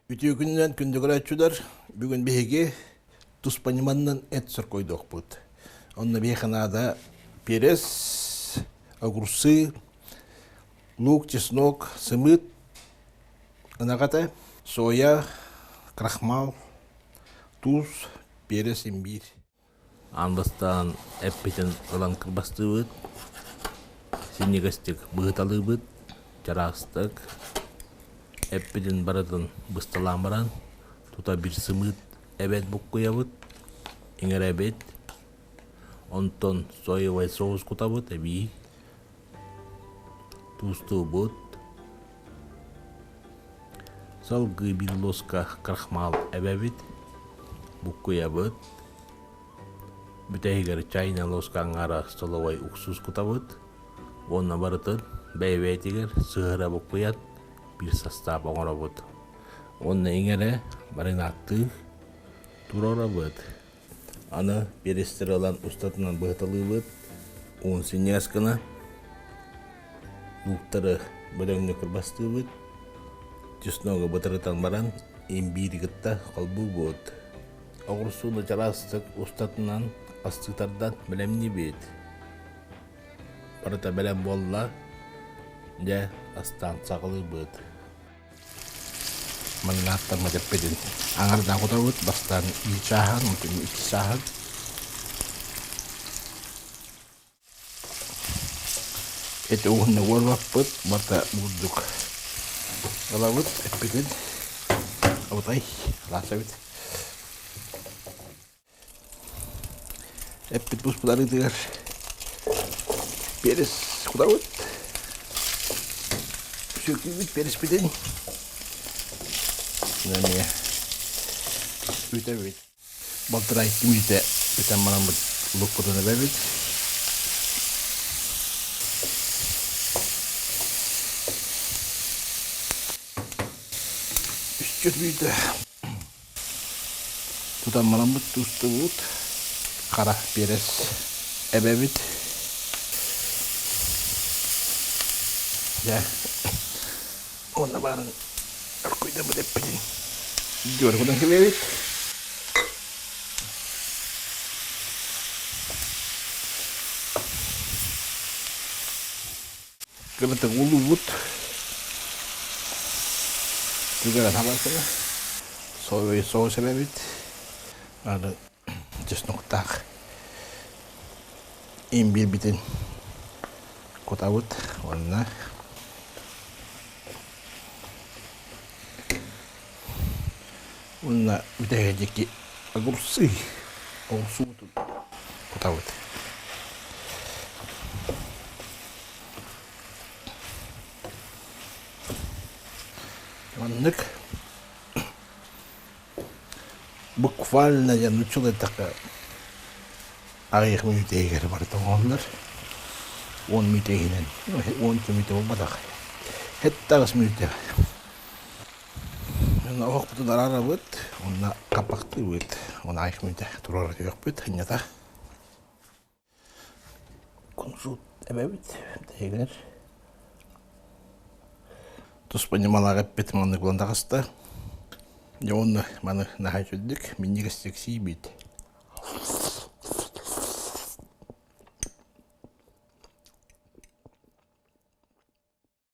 Үтүө күнүнэн күндү көрөөччүлэр, бүгүн биһиги туспа ньыманнан эт соркойдуохпут. Онно биһиэхэ наада перец, огурцы, лук, чеснок, сымыыт, ынах этэ, соя, крахмал, туус, перец, имбирь. Аан бастаан эппитин ылан кырбастыыбыт, синньигэстик быһыталыыбыт, чараастык эппитин барытын бысталаан баран, тута биир сымыыт эбэт буккуйабыт, иҥэрэбит, онтон соевай соус кутабыт эбии, туустуубут, Салгыы биир луоска крахмал эбэбит, буккуйабыт, бүтэһигэр чайная луоска аҥаара столовай уксус кутабыт уонна барытын бэйэ-бэйэтигэр сыһыара буккуйан биир састаап оҥоробут. Уонна иҥэрэ маринааттыы туруорабыт. Аны перестэр ылан устатынан быһыталыыбыт, уун синньигэс гына лууктары бөдөҥнүк кырбастыыбыт, чесногу бытарытан баран имбиири кытта холбуубут. Оҕурсууну чараастык устатынан астыы тардан бэлэмниибит. Барыта бэлэм буолла, дьэ астаан саҕалыыбыт. Маҥнааттаммыт эппитин аҥардаах утабыт, бастаан биир чааһын, онтон икки чааһын. Эти уһунна уорбаппыт, барыта бурдук ылабыт эппитин. Абытай, лаасабыт. Эппит буспут арыытыгар перец кутабыт. Сүөкүүбүт переспитин. Эмиэ үтэбит. Балтараа икки мүнүүтэ үтэн бараммыт лукпутун эбэбит. Үс мүнүүтэ Тутан бараммыт тустубут хара перец эбэбит. Дьэ, уонна баарын оркуйдаммыт эппитин дьуоргунан кэбиэбит. Кыбытык улуубут түгэрэ табасына соевый соус эбэбит аны чесноктаах имбирбитин кутабыт уонна уонна бүтэһик диэки огурцы оҕурсуутун кутабыт. Маннык буквально диэн нууччалыы эттэххэ аҕыйах мүнүүтэ иһигэр барыта оҥоһуллар. 10 мүнүүтэ иһинэн, 12 мүнүүтэ буолбатах. Сэттэ аҕыс мүнүүтэ. Оһохпутун араарабыт, уонна хаппахтыыбыт. Уон аҕыйах мүнүүтэ туруора түһүөхпүт, сынньата. Кунжут эбэбит тэһигэр туспа ньымалаах эппит маннык булан таҕыста. Дьэ уонна маны наһаа үчүгдүк минньигэстик сиибит.